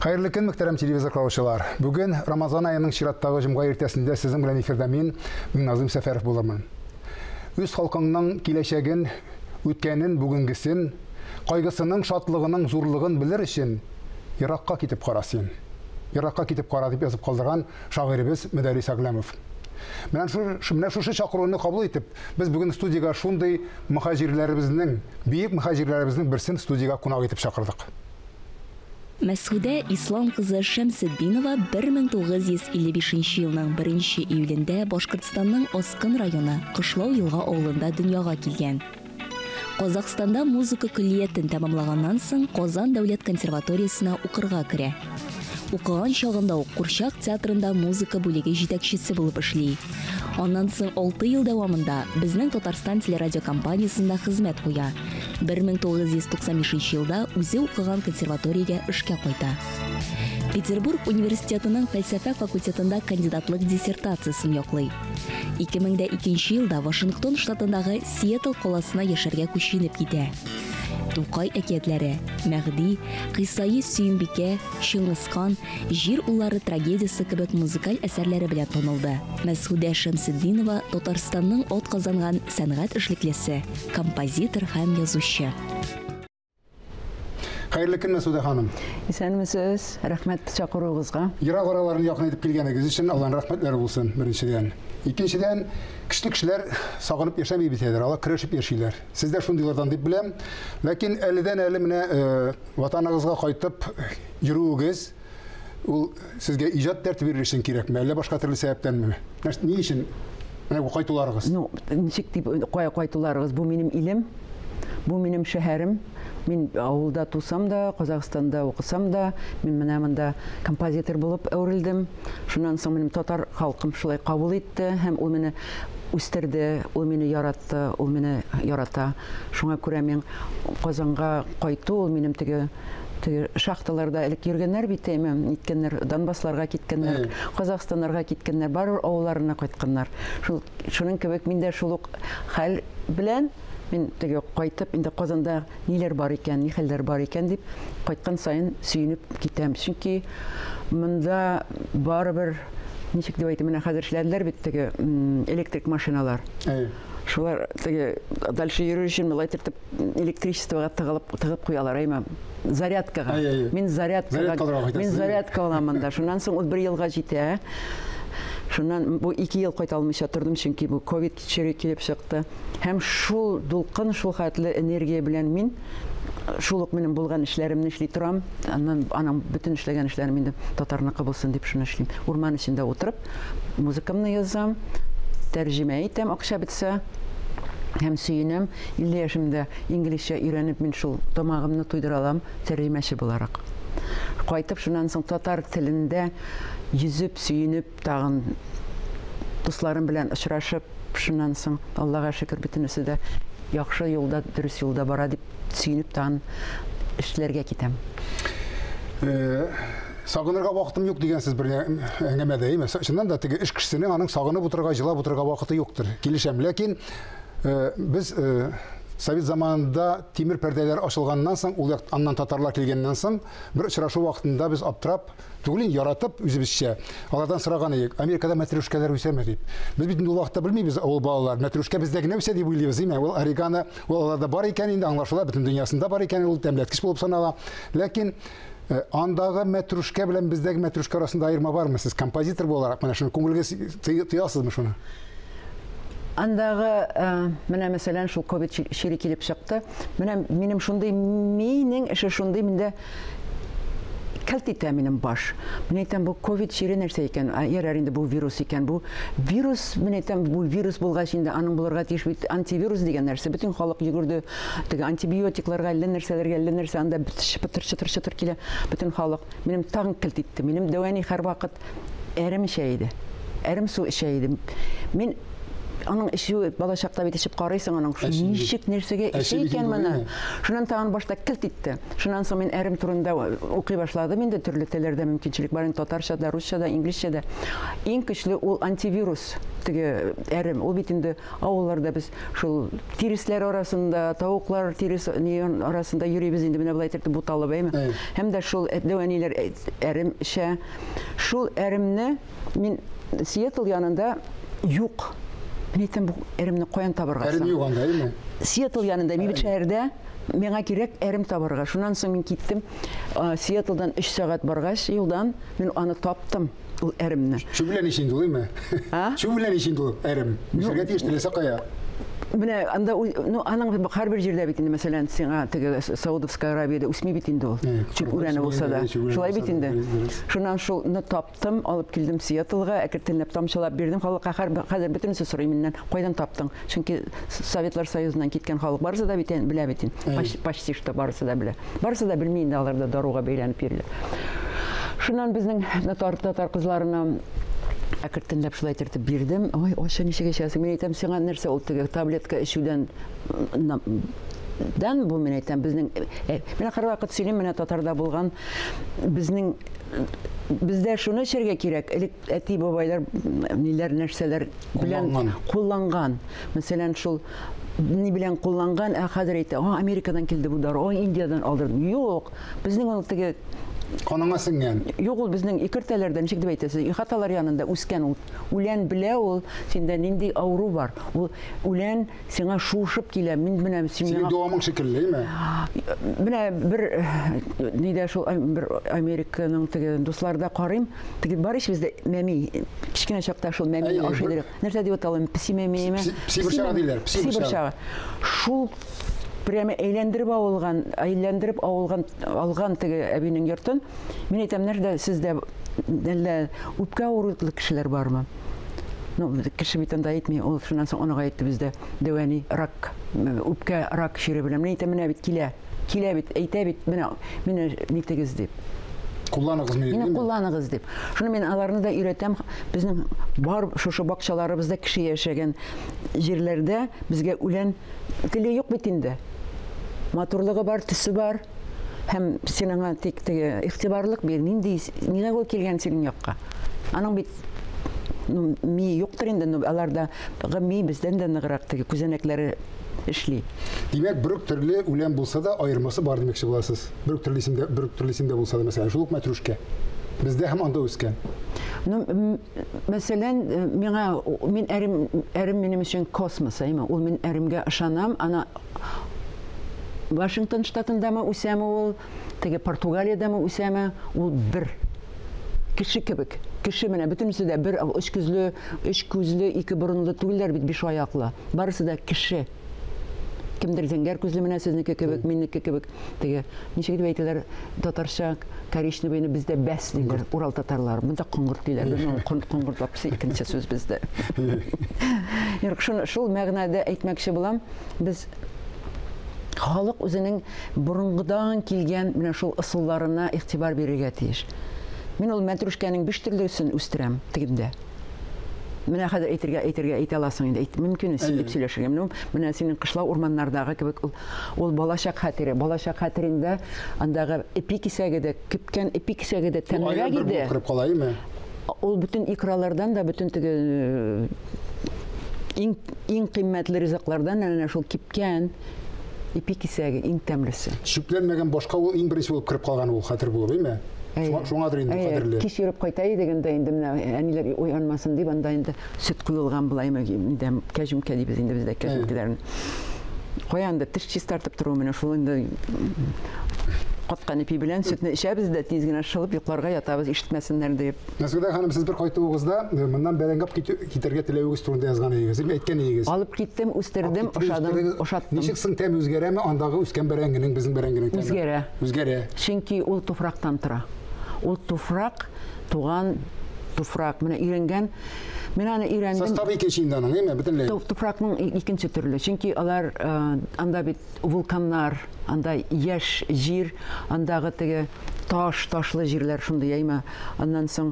Хәерле көн, мөхтәрәм телевизор караучылар. Бүген Рамазан аеның чираттагы җомга иртәсендә сезнең белән эфирда мин, Миңназым Сәфәров булырмын. Үз халкыңның киләчәген, үткәнен, бүгенгесен, кайгысының, шатлыгының зурлыгын белер өчен еракка китеп кара син. Еракка китеп кара дип язып калдырган шагыйребез Мөдәррис Әгъләмов. Менә шушы, менә шушы чакыруны кабул итеп, без бүген студиягә шундый мөхаҗирләребезнең, бөек мөхаҗирләребезнең берсен студиягә кунак итеп чакырдык. Мәсгудә Ислам кызы Шәмсетдинова 1955 елның 1 июлендә Башкортстанның Аскын районы Кышлау Елга авылында дөньяга килгән. Казахстанда музыка көллиятен тәмамлаганнан соң Казан дәүләт консерваториясенә укырга керә. Укыган чагында ук Курчак театрында музыка бүлеге җитәкчесе булып эшли. Аннан соң 6 ел дәвамында безнең Татарстан телерадиокомпаниясендә хезмәт куя. 1995 елда үзе укыган консерваториягә эшкә кайта. Петербург университетының фәлсәфә факультетында кандидатлык диссертациясен яклый. 2002 елда Вашингтон штатындагы Сиэтл каласына яшәргә күченеп китә. Тукай әкиятләре, Мәгъди, Кыйссаи Сөембикә, Чыңгызхан, Җир уллары трагедиясе кебек музыкаль әсәрләре белән танылды. Мәсгудә Шәмсетдинова Татарстанның атказанган сәнгать эшлеклесе, композитор һәм язучы. Хәерле көн, Мәсгудә ханым. Исәнмесез, рәхмәт чакыруыгызга. Ерак араларны якын итеп килгәнегез өчен Алланың рәхмәтләре булсын, беренчедән. Икенчедән, көчле кешеләр сагынып яшәми бит хәзер, алар көрәшеп яшиләр. Сез дә шундыйлардан дип беләм. Ләкин әледән-әле менә э, ватаныгызга кайтып йөрүегез ул сезгә иҗат дәрте бирер өчен кирәкме, әллә башка төрле сәбәптәнме? Ни өчен менә бу кайтуларыгыз? Ну, ничек дип кая кайтуларыгыз? Бу минем илем, бу минем шәһәрем. Мин авылда тусам да, Казахстанда укысам да, мин менә монда композитор булып әверелдем. Шуннан соң минем татар халкым шулай кабул итте һәм ул мине үстерде, ул мине яратты, ул мине ярата. Шуңа күрә мин Казанга кайту ул минем теге теге шахталарда элек йөргәннәр бит, әйме, ниткәннәр, Донбассларга киткәннәр, Казахстаннарга киткәннәр, барыбер авылларына кайтканнар. Шул шуның кебек мин дә шул ук хәл белән мин теге кайтып, инде Казанда ниләр бар икән, ни хәлләр бар икән дип кайткан саен сөенеп китәм. Чөнки монда барыбер ничек дип әйтим, менә хәзер эшләделәр бит теге электрик машиналар. Шулар теге дальше йөрер өчен болай төртеп электричествога тыгылып тыгып куялар, әйме? Зарядкага. Мин зарядкага мин зарядка алам монда. Шуннан соң ул бер елга җитә. Шуннан бу 2 ел кайта алмыйча тордым, чөнки бу ковид чире килеп чыкты. Һәм шул дулкын, шул хәтле энергия белән мин шул ук минем булган эшләремне эшли торам. Аннан аның бөтен эшләгән эшләрем инде татарныкы булсын дип шуны эшлим. Урман эчендә утырып, музыкамны язам, тәрҗемә итәм, акча бетсә. Һәм сөенәм, 50 яшемдә инглизчә өйрәнеп, мин шул тамагымны туйдыра алам тәрҗемәче буларак. Кайтып, шуннан соң татар телендә йөзеп, сөенеп, тагын дусларым белән очрашып, шуннан соң, Аллага шөкер, бөтенесе дә яхшы юлда, дөрес юлда бара дип сөенеп тагын эшләргә китәм. Э, сагынырга вакытым юк дигәнсез бер әңгәмәдә, әйме? Чыннан да теге эш кешесенең аның сагынып утырырга, җылап утырырга вакыты юктыр. Килешәм. Ләкин э, без э, совет заманында тимер пәрдәләр ачылганнан соң, ул як аннан татарлар килгәннән соң, бер очрашу вакытында без аптырап түгел инде, яратып үзебезчә алардан сораган идек, Америкада мәтрүшкәләр үсәме дип. Без бит инде ул вакытта белмибез, авыл балалар, мәтрүшкә бездә генә үсә дип уйлыйбыз, димә. Ул орегано, ул аларда бар икән инде, аңлашыла, бөтен дөньясында бар икән, ул тәмләткеч булып санала. Ләкин э, андагы мәтрүшкә белән бездәге мәтрүшкә арасында аерма бармы? Сез композитор буларак менә шуны күңелегез тоясызмы шуны? Андагы, э, менә мәсәлән, шул ковид чире килеп чыкты. Менә минем шундый, минең эше шундый, миндә келт итә минем баш. Мин әйтәм, бу ковид чире нәрсә икән? А, ярар инде бу вирус икән. Бу вирус, мин әйтәм, бу вирус булгач инде аның булырга тиеш бит антивирус дигән нәрсә. Бөтен халык йөгерде теге антибиотикларга, әллә нәрсәләргә, әллә нәрсә анда чытыр чытыр чытыр килә бөтен халык. Минем тагын келт итте. Минем дәү әни һәрвакыт әрем эчә иде. Әрем су эчә иде. Мин Аның эчү балачакта бит эчеп карыйсың аның ничек нәрсәгә эчә икән моны. Шуннан тагын башта келт итте. Шуннан соң мин әрем турында укый башладым инде, төрле телләрдә мөмкинчелек бар инде, татарча да, русча да, инглизчә дә. Иң көчле ул антивирус теге әрем. Ул бит инде авылларда без шул тиресләр арасында, тавыклар тирес арасында йөрибез инде, менә болай итеп буталып, әйме. Һәм дә шул дәү әниләр әрем эчә. Шул әремне мин Сиэтл янында юк. Мин әйтәм, бу әремне каян табарга? Әрем юк анда, әйме? Сиэтл янында, мин бит шәһәрдә, миңа кирәк әрем табарга. Шуннан соң мин киттем. Сиэтлдан 3 сәгать баргач юлдан мин аны таптым, ул әремне. Чүп белән ич инде ул, әйме? Чүп белән ич инде ул әрем. Үсәргә тиеш теләсә кая. Менә анда, ну, аның һәрбер җирдә бит инде, мәсәлән, сиңа теге Саудовская Аравиядә үсми бит инде ул. Чүп үләне булса да. Шулай бит инде. Шуннан шулны таптым, алып килдем Сиэтлга, әкертенләп тамчылап бирдем халыкка. Хәзер бөтенесе сорый миннән, кайдан таптың? Чөнки Советлар Союзыннан киткән халык барысы да бит белә бит инде. Почти что барысы да белә. Барысы да белми инде, алар да даруга бәйләнеп йөриләр. Шуннан безнең татар кызларына әкертенләп шулай итеп бирдем. Ой, ачы ничек эчәсең? Мин әйтәм, сиңа нәрсә ул теге таблетка эчүдән дан бу, мин әйтәм, безнең мин һәрвакыт сөйлим, менә татарда булган безнең бездә шуны эчәргә кирәк. Элек әти бабайлар ниләр нәрсәләр белән кулланган. Мәсәлән, шул ни белән кулланган, ә хәзер әйтә, "А, Америкадан килде бу дару, а, Индиядан алдырдым." Юк, безнең ул теге каныңа сеңгән. Юк, ул безнең икертәләрдә, ничек дип әйтәсез, ихаталар янында үскән ул. Үлән белә ул, синдә нинди авыру бар. Ул үлән сиңа шуышып килә. Мин менә синең дәвамың шикелле, әйме? Менә бер нидә шул бер Американың теге дусларда карыйм, теге бар ич бездә мәми. Кечкенә чакта шул мәми ашый идек. Нәрсә дип аталым? Песи мәмиме? Песи борчагы диләр, песи борчагы. Шул прямо әйләндереп алган, әйләндереп алган, алган теге әбинең йортын. Мин әйтәм, нәрдә сездә әллә үпкә авырулы кешеләр бармы? Ну, кеше бит анда әйтми, ул шуннан соң оныга әйтте, бездә дәвәни рак, үпкә рак чире белән. Мин әйтәм, менә бит килә, килә бит, әйтә бит, менә мине нитегез дип. Кулланыгыз мине. Мине кулланыгыз дип. Шуны мин аларны да өйрәтәм. Безнең бар шушы бакчаларыбызда кеше яшәгән җирләрдә безгә үлән теле юк бит инде. Матурлыгы бар, төсе бар. Һәм син аңа тик теге игътибарлык бир. Нинди, нигә ул килгән синең якка? Аның бит, ну, ми юктыр инде, но аларда ми бездән дә ныграк теге күзәнәкләре эшли. Димәк, бер үк төрле үлән булса да аермасы бар демәкче буласыз. Бер үк төрле исемдә, бер үк төрле исемдә булса да, мәсәлән, шул ук мәтрүшкә. Бездә һәм анда үскән. Ну, мәсәлән, миңа мин әрем, әрем минем өчен космос, әйме? Ул мин әремгә ышанам, ана Вашингтон штатындамы үсәме ул, теге Португалиядәме үсәме, ул бер кеше кебек. Кеше менә бөтенесе дә бер, өч күзле, өч күзле, ике борынлы түгелләр бит, биш аяклы. Барысы да кеше. Кемдер зәңгәр күзле, менә сезнеке кебек, минеке кебек. Теге, ничек дип әйтәләр, татарча коричневыйны бездә бәс диләр, Урал татарлары. Монда коңгырт диләр. Безнең коңгырт вообще икенче сүз бездә. Юк, шул мәгънәдә әйтмәкче булам, без халык үзенең борынгыдан килгән менә шул ысулларына игътибар бирергә тиеш. Мин ул мәтрүшкәнең 5 төрлесен үстерәм тегендә. Менә хәзер әйтергә, әйтергә әйтә аласың инде. Әйт, мөмкин дип сөйләшергә. Менә, менә синең кышлау урманнардагы кебек ул, ул балачак хәтере. Балачак хәтерендә андагы эпи кисәге дә, кипкән эпи кисәге дә тәмлерәк иде. Кереп кала, әйме? Ул бөтен икралардан да, бөтен теге иң, иң кыйммәтле ризыклардан әнә шул кипкән ипи кисәге иң тәмлесе. Чүпләнмәгән башка ул иң беренче булып кереп калган ул хәтер булып, әйме? Шуңадыр инде хәтерле. Кич йөреп кайта идек инде, инде менә әниләр уянмасын дип, анда инде сөт куелган була, инде кәҗүмкә дибез инде бездә кәҗүмкәләрне. Кая анда теш чистартып тору, менә шул инде каткан ипи белән сөтне эчәбез дә тиз генә шылып йокларга ятабыз, ишетмәсеннәр дип. Мәсгудә ханым, сез бер кайтуыгызда моннан бәрәңге алып китәргә теләвегез турында язган идегез, әйткән идегез. Алып киттем, үстердем, ошадым, ошаттым. Ничек соң тәме үзгәрәме андагы үскән бәрәңгенең, безнең бәрәңгенең тәме? Үзгәрә. Үзгәрә. Чөнки ул туфрактан тора. Ул туфрак, туган туфрак. Менә өйрәнгән. Мин аны өйрәндем. Составы икенче инде аның, әйме, бөтенләй. Туфракның икенче төрле. Чөнки алар анда бит вулканнар, анда яшь җир, андагы теге таш, ташлы җирләр шундый, әйме. Аннан соң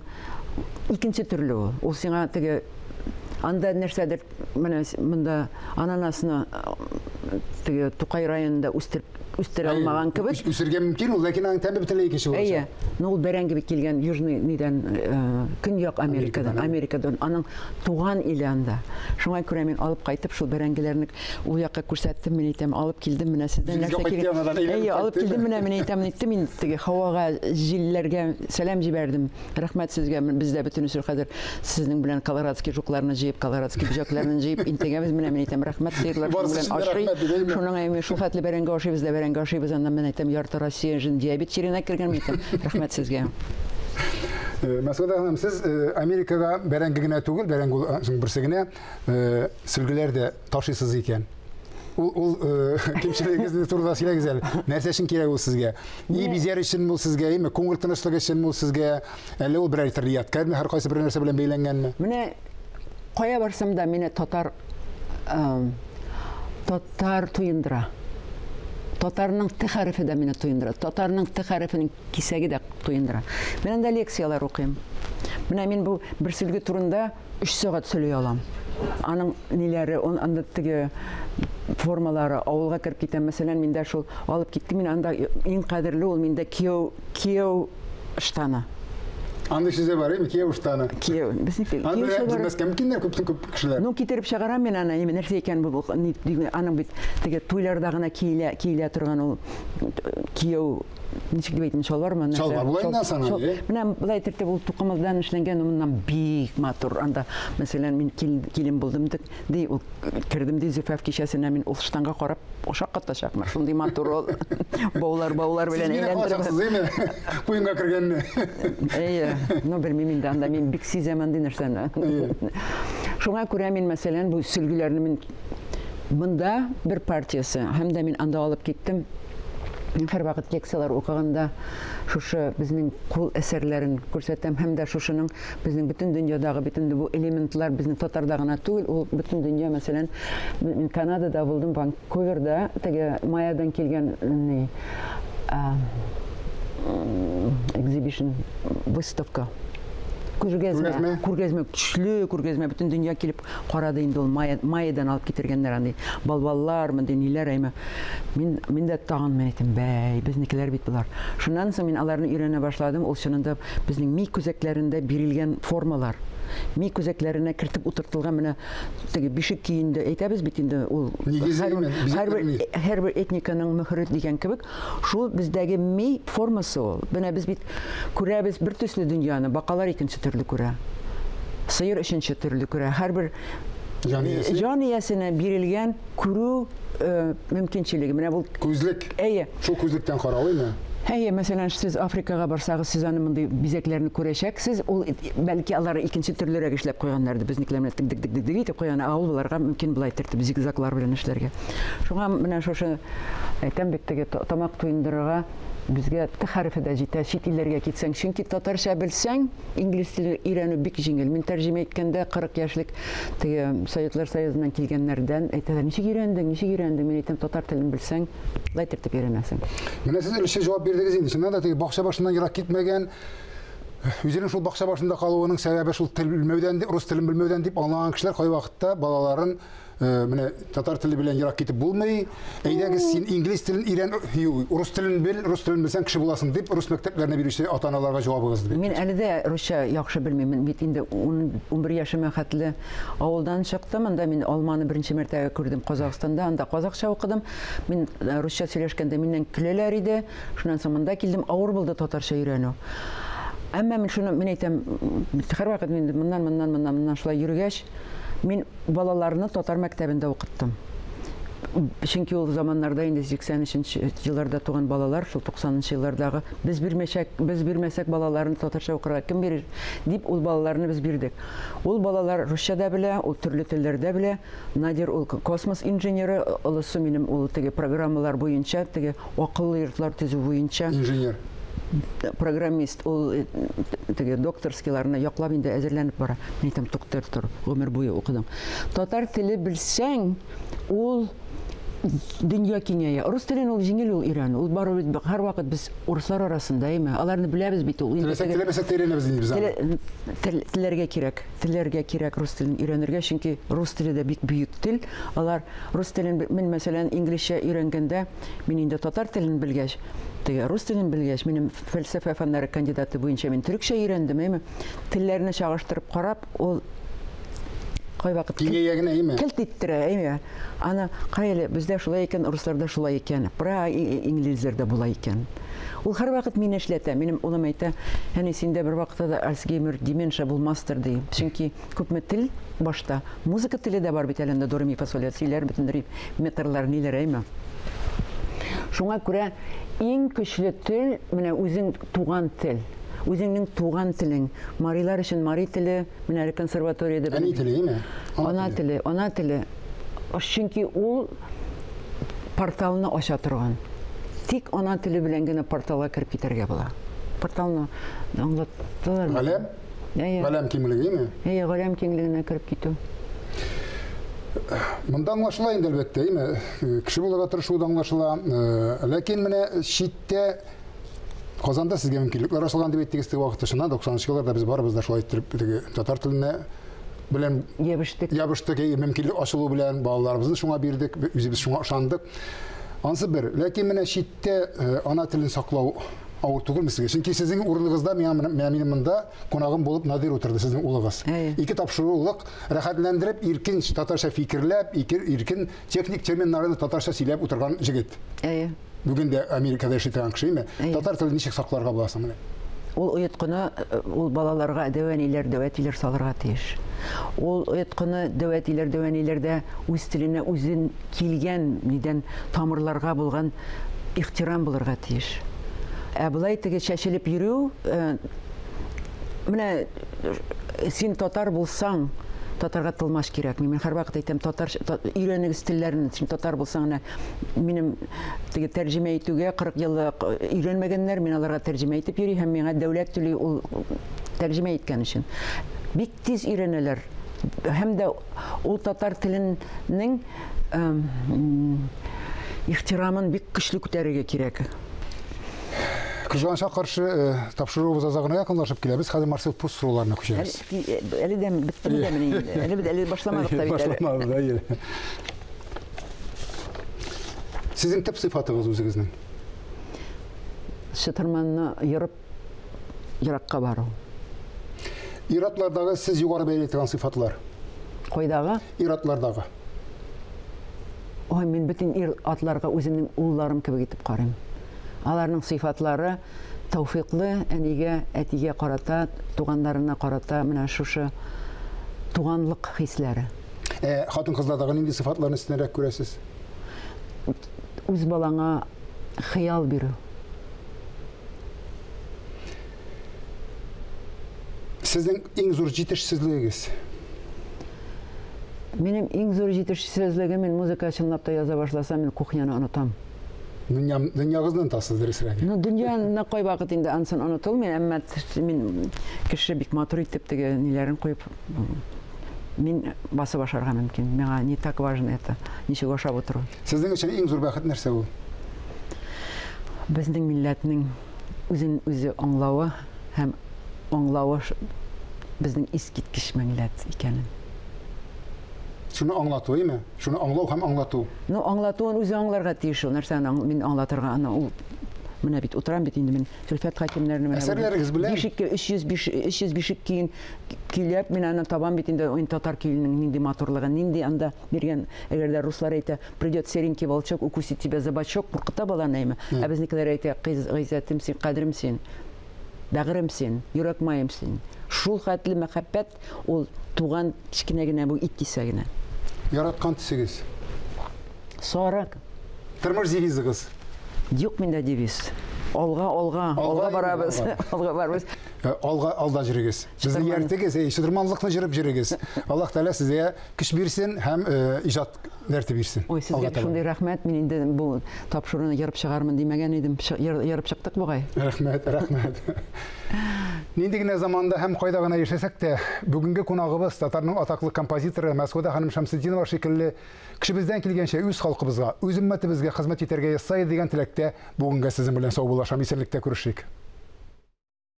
икенче төрле ул. Ул сиңа теге Анда нәрсәдер, менә монда ананасны теге Тукай районында үстереп үстерә алмаган кебек. Үсергә мөмкин ул, ләкин аның тәме бөтенләй икенче булачак. Әйе. Ну, ул бәрәңге бит килгән Южный нидән, Көньяк Америкадан, Америкадан. Аның туган иле анда. Шуңа күрә мин алып кайтып шул бәрәңгеләрне ул якка күрсәттем, мин әйтәм, алып килдем менә сездән нәрсә кирәк. Әйе, алып килдем менә, мин әйтәм, ниттем инде теге һавага, җилләргә сәлам җибәрдем. Рәхмәт сезгә, без дә бөтенесе хәзер сезнең белән колорадский жукларны җыеп, колорадский бөҗәкләрне җыеп интегәбез менә, мин әйтәм, рәхмәт сыерлар шуның белән ашый. Шуның әйме шул хәтле бәрәңге ашыйбыз да бәрәңге ашыйбыз, аннан мин әйтәм, ярты Россия жин диабет чиренә кергән, мин әйтәм, рәхмәт сезгә. Мәсгудә ханым, сез Америкага бәрәңге генә түгел, бәрәңге ул берсе генә, сөлгеләр дә ташыйсыз икән. Ул ул кимчелегегез турында сөйләгез әле. Нәрсә өчен кирәк ул сезгә? Ни бизәр өчен ул сезгә, име күңел тынычлыгы өчен ул сезгә? Әллә ул берәр төрле ядкарьме, һәркайсы берәр нәрсә белән бәйләнгәнме? Менә кая барсам да мине татар татар туендыра. Татарның Т хәрефе дә мине туендыра. Татарның Т хәрефенең кисәге дә туендыра. Мин анда лекцияләр укыйм. Менә мин бу бер сөлге турында 3 сәгать сөйли алам. Аның ниләре, он анда теге формалары, авылга кереп китәм, мәсәлән, миндә шул алып киттем, мин анда иң кадерле ул миндә кияү, кияү ыштаны. Андый сүзе бар, әйме, кияү ыштаны. Кияү, безнеке. Аны белмәскә мөмкиннәр күп күп кешеләр. Ну, китереп чыгарам мин аны, әйме, нәрсә икән бу, аның бит теге туйларда гына киелә, киелә торган ул кияү ничек дип әйтим, чалбармы? Чалбар була инде ансана, э? Менә былай итеп ул тукымадан эшләнгән, моннан бик матур. Анда, мәсәлән, мин килен булдым ди, ул кердем ди Зөфәф кичәсенә, мин ул штанга карап шаккатачакмын. Шундый матур ул. Баулар, баулар белән әйләндереп. Куенга кергәнне. Әйе, ну белмим инде, анда мин бик сизәм андый нәрсәне. Шуңа күрә мин, мәсәлән, бу сөлгеләрне мин монда бер партиясе, һәм дә мин анда алып киттем. Һәрвакыт лекцияләр укыганда шушы безнең кул әсәрләрен күрсәтәм һәм дә шушының безнең бөтен дөньядагы бит инде бу элементлар безнең татарда гына түгел, ул бөтен дөнья, мәсәлән, мин Канадада булдым, Ванкуверда, теге Майядан килгән ни экзибишн, выставка. Күргәзмә, күргәзмә, көчле күргәзмә, бөтен дөнья килеп карады инде ул Майя, Майядан алып китергәннәр андый балбаллар, мондый ниләр, әйме. Мин, мин дә тагын мен әйтәм, бәй, безнекеләр бит болар. Шуннан соң мин аларны өйрәнә башладым. Ул чынында безнең ми күзәкләрендә бирелгән формалар. Ми күзәкләренә кертеп утыртылган менә теге бишек көендә әйтәбез бит инде ул һәрбер, һәрбер этниканың мөһере дигән кебек, шул бездәге ми формасы ул. Менә без бит күрәбез бер төсле дөньяны, бакалар икенче төрле күрә. Сыер өченче төрле күрә. Һәрбер җан иясенә бирелгән күрү мөмкинчелеге. Менә бу күзлек. Әйе. Шул күзлектән карау, әйме? Әйе, мәсәлән, сез Африкага барсагыз, сез аны мондый бизәкләрне күрәчәксез. Ул бәлки алар икенче төрлерәк эшләп куйганнардыр. Безнекеләр менә тик-тик-тик-тик итеп куйган, ә ул боларга мөмкин болай төртеп зигзаглар белән эшләргә. Шуңа менә шушы әйтәм бит, теге тамак туендырырга безгә Т хәрефе дә җитә, чит илләргә китсәң. Чөнки татарча белсәң, инглиз теле өйрәнү бик җиңел. Мин тәрҗемә иткәндә 40 яшьлек теге Советлар Союзыннан килгәннәрдән әйтәләр, ничек өйрәндең, ничек өйрәндең? Мин әйтәм, татар телен белсәң, болай төртеп өйрәнәсең. Менә сез өлешчә җавап бирдегез инде. Чыннан да теге бакча башыннан ерак китмәгән, үзенең шул бакча башында калуының сәбәбе шул тел белмәүдән, рус телен белмәүдән дип аңлаган кешеләр кайвакытта балаларын менә татар теле белән ерак китеп булмый. Әйдәгез, син инглиз телен өйрән, юк, рус телен бел, рус телен белсәң кеше буласың дип рус мәктәпләренә бирүче ата-аналарга җавабыгыз дип. Мин әле дә русча яхшы белмим. Мин бит инде 11 яшемә хәтле авылдан чыктым. Анда мин алманы беренче мәртәбә күрдем Казахстанда. Анда казахча укыдым. Мин русча сөйләшкәндә миннән көләләр иде. Шуннан соң монда килдем, авыр булды татарча өйрәнү. Әмма мин шуны, мин әйтәм, һәрвакыт мин моннан, моннан, моннан, моннан шулай йөргәч, мин балаларны татар мәктәбендә укыттым. Чөнки ул заманнарда инде 83 елларда туган балалар, шул 90 еллардагы без бирмәсәк, без бирмәсәк балаларны татарча укырга кем бирер дип ул балаларны без бирдек. Ул балалар русча да белә, ул төрле телләрдә белә. Надир ул космос инженеры, олысы минем ул теге программалар буенча, теге акыллы йортлар төзү буенча. Инженер. Программист, ул теге докторскийларны яклап инде әзерләнеп бара. Мин әйтәм, туктар тор, гомер буе укыдым. Татар теле белсәң, ул Дөнья киңәя. Рус телен ул җиңел ул өйрәнү. Ул барыбер бит һәрвакыт без урыслар арасында, әйме? Аларны беләбез бит ул. Теләсәк, теләмәсәк тә өйрәнәбез инде без аны. Теләргә кирәк. Теләргә кирәк рус телен өйрәнергә, чөнки рус теле дә бик бөек тел. Алар рус телен, мин мәсәлән, инглизчә өйрәнгәндә, мин инде татар телен белгәч, теге рус телен белгәч, минем фәлсәфә фәннәре кандидаты буенча мин төрекчә өйрәндем, әйме? Телләрне чагыштырып карап, ул кайвакыт киңәя генә, әйме? Келт иттерә, әйме? Аны кара әле, бездә шулай икән, русларда шулай икән, пра инглизләрдә була икән. Ул һәрвакыт мине эшләтә. Минем улым әйтә, әни, синдә бер вакытта да Альцгеймер, деменция булмастыр, ди. Чөнки күпме тел башта. Музыка теле дә бар бит әле анда, до, ре, ми, фа, соль, ля, си, ләр, бөтен ре, метрлар, ниләр, әйме? Шуңа күрә иң көчле тел менә үзең туган тел. Үзеңнең туган телең. Марилар өчен мари теле, менә әле консерваториядә Әни теле, әйме? Ана теле, ана теле. Чөнки ул порталны ача торган. Тик ана теле белән генә порталга кереп китәргә була. Порталны аңлаттылар. Галәм? Әйе. Галәм киңлеге, әйме? Әйе, галәм киңлегенә кереп китү. Монда аңлашыла инде, әлбәттә, әйме? Кеше булырга тырышу да аңлашыла. Ләкин менә читтә Казанда сезгә мөмкинлекләр ачылган дип әйттегез теге вакытта. Чыннан 90 елларда без барыбыз да шулай иттереп теге татар теленә белән ябыштык. Ябыштык, мөмкинлек ачылу белән балаларыбызны шуңа бирдек, үзебез шуңа ышандык. Ансы бер. Ләкин менә читтә ана телен саклау авыр түгелме сезгә? Чөнки сезнең урыныгызда миңа менә минем монда кунагым булып Надир утырды, сезнең улыгыз. Ике тапшырулык рәхәтләндереп, иркен татарча фикерләп, иркен техник терминнарны татарча сөйләп утырган җегет. Әйе. Бүген дә Америкада яши торган кеше име? Татар телен ничек сакларга була соң менә? Ул оеткыны ул балаларга дәү әниләр, дәү әтиләр салырга тиеш. Ул оеткыны дәү әтиләр, дәү әниләрдә үз теленә үзен килгән нидән тамырларга булган ихтирам булырга тиеш. Ә болай теге чәчелеп йөрү, менә син татар булсаң, татарга тылмач кирәкми. Мин һәрвакыт әйтәм, татар өйрәнегез телләрне, син татар булсаң, менә минем теге тәрҗемә итүгә 40 еллык өйрәнмәгәннәр, мин аларга тәрҗемә итеп йөри һәм миңа дәүләт түли ул тәрҗемә иткән өчен. Бик тиз өйрәнәләр. Һәм дә ул татар теленең ихтирамын бик көчле күтәрергә кирәк. Кызганычка каршы, тапшыруыбыз азагына якынлашып килә. Без хәзер Марсел Пруст сорауларына күчәбез. Әле дә беттеме дә менә инде? Әле без әле башламадык та бит әле. Башламадык, әйе. Сезнең төп сыйфатыгыз үзегезнең? Шытырманны ерып еракка бару. Ир-атлардагы сез югары бәяли торган сыйфатлар? Кайдагы? Ир-атлардагы. Ой, мин бөтен ир-атларга үземнең улларым кебек итеп карыйм. Аларның сыйфатлары тәүфиклы әнигә, әтигә карата, туганнарына карата менә шушы туганлык хисләре. Хатын-кызлардагы нинди сыйфатларны өстенрәк күрәсез? Үз балаңа хыял бирү. Сезнең иң зур җитешсезлегегез? Минем иң зур җитешсезлегем, мин музыка чынлап та яза башласам, мин кухняны онытам. Дөньягызны онытасыз, дөресрәге. Ну, дөньяны кайвакыт инде ансын онытылмый, әмма мин кеше бик матур итеп теге ниләрен куеп, мин басып ашарга мөмкин. Миңа не так важно это, ничек ашап утыру. Сезнең өчен иң зур бәхет нәрсә ул? Безнең милләтнең үзен үзе аңлавы һәм аңлавы безнең искиткеч милләт икәнен. Шуны аңлату, әйме? Шуны аңлау һәм аңлату. Ну, аңлатуын үзе аңларга тиеш ул. Нәрсәне мин аңлатырга, аны ул менә бит утырам бит инде мин Зөлфәт Хәкимнәрне менә Әсәрләрегез белән. Бишеккә 305 көен көйләп мин аны табам бит инде, ин татар көенең нинди матурлыгын, нинди анда биргән, әгәр дә руслар әйтә, придет серенький волчок, укусит тебя за бочок, куркыта баланы, әйме? Ә безнекеләр әйтә, гыйззәтем син, кадерем син, бәгырем син, йөрәк маем син. Шул хәтле мәхәббәт ул туган кечкенә генә бу ит кисәгенә. Яраткан төсегез? Сары. Тормыш девизыгыз? Юк миндә девиз. Алга, алга, алга барабыз. Алга барабыз. Алга, алда җөрегез. Безне ияртегез, әй, шытырманлыкны җырып җөрегез. Аллаһ Тәгалә сезгә көч бирсен һәм иҗат дәрте бирсен. Ой, сезгә шундый рәхмәт. Мин инде бу тапшыруны ерып чыгармын димәгән идем. Ерып чыктык бугай. Рәхмәт, рәхмәт. Нинди генә заманда һәм кайда гына яшәсәк тә, бүгенге кунагыбыз, татарның атаклы композиторы Мәсгудә ханым Шәмсетдинова шикелле, көчебездән килгәнчә үз халкыбызга, үз өммәтебезгә хезмәт итәргә язса иде дигән теләктә бүгенгә сезнең белән саубуллашам. Исәнлектә күрешик.